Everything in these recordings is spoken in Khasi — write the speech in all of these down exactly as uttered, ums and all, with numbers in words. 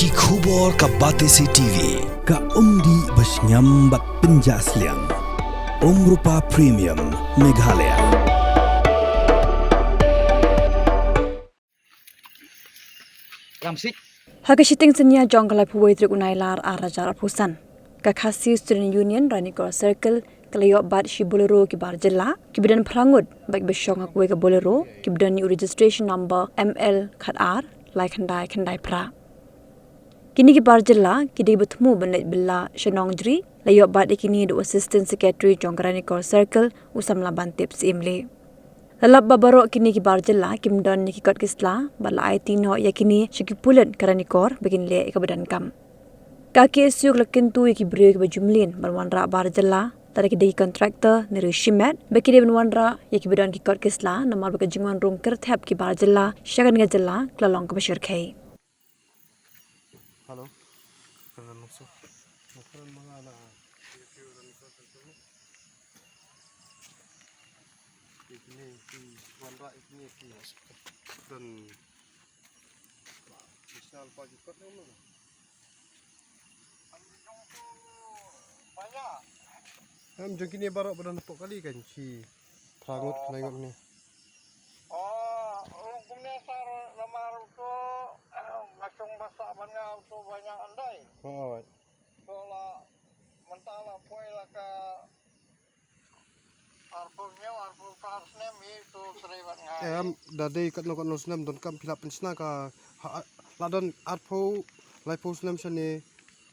Ki khubor ka Batesi T V, ka umdih ba shngiam bad pynjah sliang. Umrupa Premium, Meghalaya. Ha ka shiteng synñia jong ka laiphew wei tarik u Nailar ar hajar arphew san, ka Khasi Student Union Ranikor Circle ka la ïoh bat shi Bolero kiba ar jylla, kiba don phra ngut, bad kiba shong ha kawei ka Bolero kiba don ïa u registration number M L khat ar lai khyndai khyndai phra. Kine kiba ar jylla ki dei ba thmu ban leit bylla sha Nongjri. La ïoh bat ïa kine da u Assistant Secretary jong ka Ranikor Circle, u samla Bantip Syiemlieh. La lap ba baroh kine kiba ar jylla kim don ïa ki kot ki sla, bad la aiti noh ïa kine sha ki pulit ka Ranikor ba kin leh ïa kaba donkam. Ka K S U ka la kyntu ïa ki briew kiba ju mlien ban wanrah bar jylla, lada ki dei ki contractor ne ruh shimet, ba ki dei ban wanrah ïa kiba don ki kot ki sla, namar ba ka jingwan rung kyrthep ki bar jylla sha kane ka jylla ka la long kaba shyrkhei. Hello. Karen Mukso. Karen Mangana. Ikni, ikni, wanrah ikni, ikni. Dan. Misal pagi kot ni mana? Em, jong kine baroh ba don hapoh kali kan shi phra ngut, khyndai ngut ne. Oh, ong kumne sar namar uto, eh, nga shong ba sah ban nga uto ba ñiah andai. Oh. To la mynta la poi la ka arphew hynñiew, arphew phra snem hi uto trei bad nga. Em, da dei katno katno snem donkam phi la pynshna ka ha, la don arphew, laiphew snem shane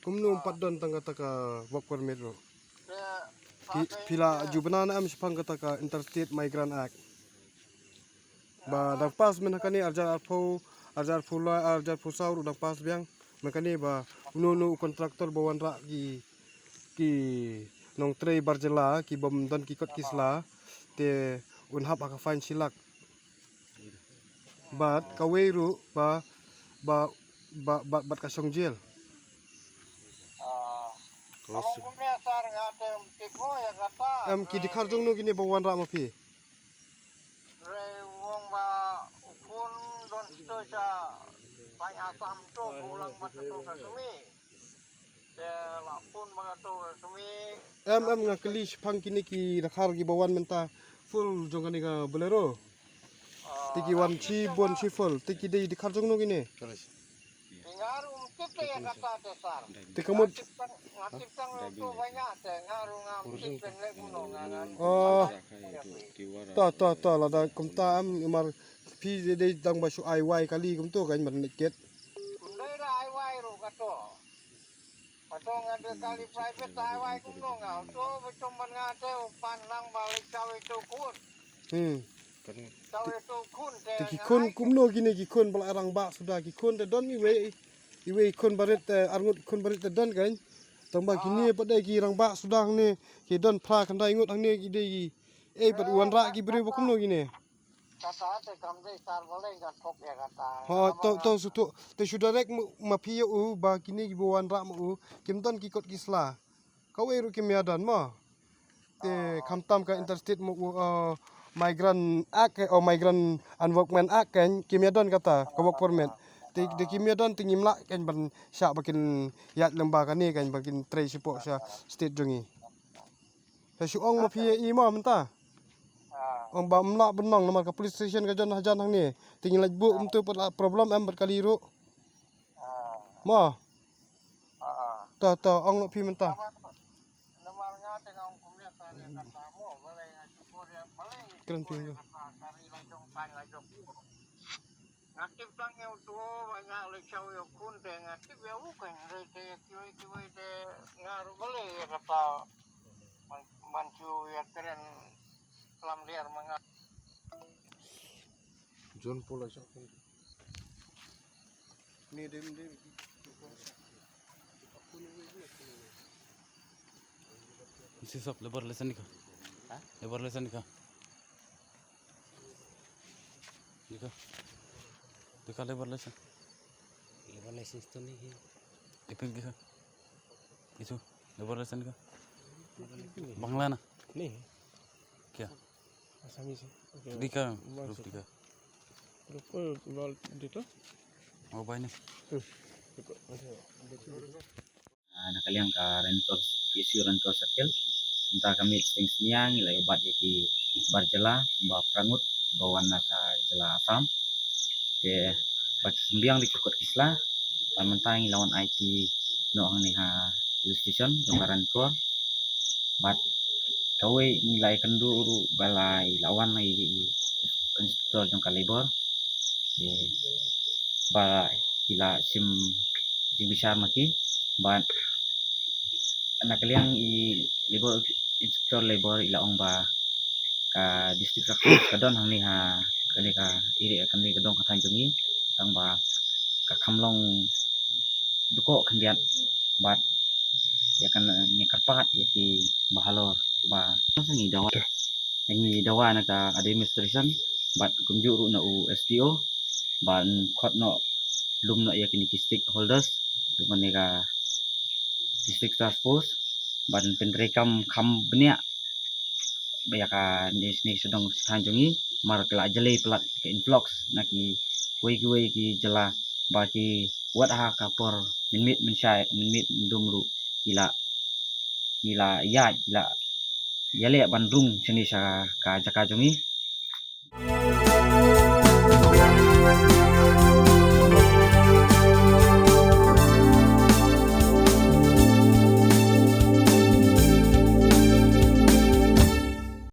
kumno ym pat don tang kata ka work permit ruh. Phi, phi la ju bna ne em shaphang kata ka Interstate Migrant Act? Ba dang pass mynta kane arhajar arphew, arhajar arphew lai, arhajar arphew saw ruh dang pass biang. Mynta kane ba uno uno u contractor ba wanrah ki, ki nongtrei bar jylla ki bym don ki kot ki sla, te un hap ha ka fine shi lak. Bad kawei ruh ba, ba, ba, ba, bad ka shong jail. Em, ki dkhar jong no kine ba wanrah ma phi? Re wong ba u khun don sto cha pai Assam to bulang ba to ka sumi. Te la pun ba ka to ka sumi. Em, em, nga kylli shaphang kine ki dkhar ki ba wan mynta full jong kane ka Bolero. Te ki wan shi bun shi full. Te ki dei dkhar jong no kine? Te ka mut. Oh. To, to, to, lada kumta em, namar phi dei dang ba shu ai wai kali kumto kan ban leit kit. Hmm. Te ki khun kumno kine ki khun ba la rangbah suda, ki khun te don iwei, iwei khun barit te, arngut khun barit te don kan. Tang ba kine pat dei ki rangbah suda hangne, ki don phra khyndai ngut hangne ki dei ki. Ei pat u wanrah ki briew ba kumno kine. Ho, to, to, su, to, te shu direct ma, ma phi ïa u ba kine ki ba wanrah ma u kim don ki kot ki sla. Kawei ruh kim ïa don mo. Te khamtam ka Interstate mo, uh, Migrant Act, eh, o Migrant and Workmen Act kan, kim ïa don kata ka work permit. Te, te kim ïa don te ngim lah kan ban shah ba kin ïaid lyngba kane kan ba kin trei shapoh sha state jong ngi. Sa shu ong ma phi ïa i mo mynta. Ong ba ym lah ban ong namar ka police station ka jan hajan hangne. Te ngi leit buh mynta pat la problem em bad kali ruh. Mo. To, to, ong noh phi mynta. Kren phi. Nga tip tang ïa uto ba nga leit shaw ïa u khun te nga tip ïa u kan re te kiwei kiwei te nga ruh balei ïa kata ban, ban shu ïa kren lam liar ma nga. John Paul a shah khun. Ni dem dem. Isi sab labour license dikha. Ha? Labour license dikha. Dikha. Dikha labour license. Labour license to nahi hai. Ipin dikha. Isu labour license dikha. Bangla na? Nahi. Kya? Assamese hai. Okay. Dikha. Proof dikha. Proof, uh, dito? Oh, bhai ne. Hmm. Ah, na ka liang ka Ranikor, K S U Ranikor Circle. Mynta ka miet Sting Sniang ngi la ïoh bat ïa ki bar jylla ba phra ngut ba wan na ka jylla Assam. Te ba ki symbiang da ki kot ki sla, ba mynta ngi la wan aiti noh hangne ha police station jong ka Ranikor. Bad kawei ngi la ïakynduh ruh ba la, i la wan i, i inspector jong ka labor. Te ba ki la shim jingbishar ma ki. Bad na ka liang i labor, inspector labor i la ong ba ka district task force ka don hangne ha kane ka area, kane ka dong ka thaiñ jong ngi, tang ba ka kham long dkoh khyndiat bad ïa kane ngi kyrpad ïa ki bahalor ba ngi dawa, ngi dawa na ka administration bad kumjuh ruh na u S D O ban khot noh lum noh ïa kine ki stakeholders, lum ne ka district task force ban pyntreikam kham bniah ba ïa kane sha dong sha thaiñ jong ngi, namar ka la jlei palat ka influx na kiwei kiwei ki jylla ba ki wat ha ka por mynmiet mynshai, mynmiet myndum ruh ki la, ki la ïaid, ki la ïaleh ban rung shane sha ka jaka jong ngi.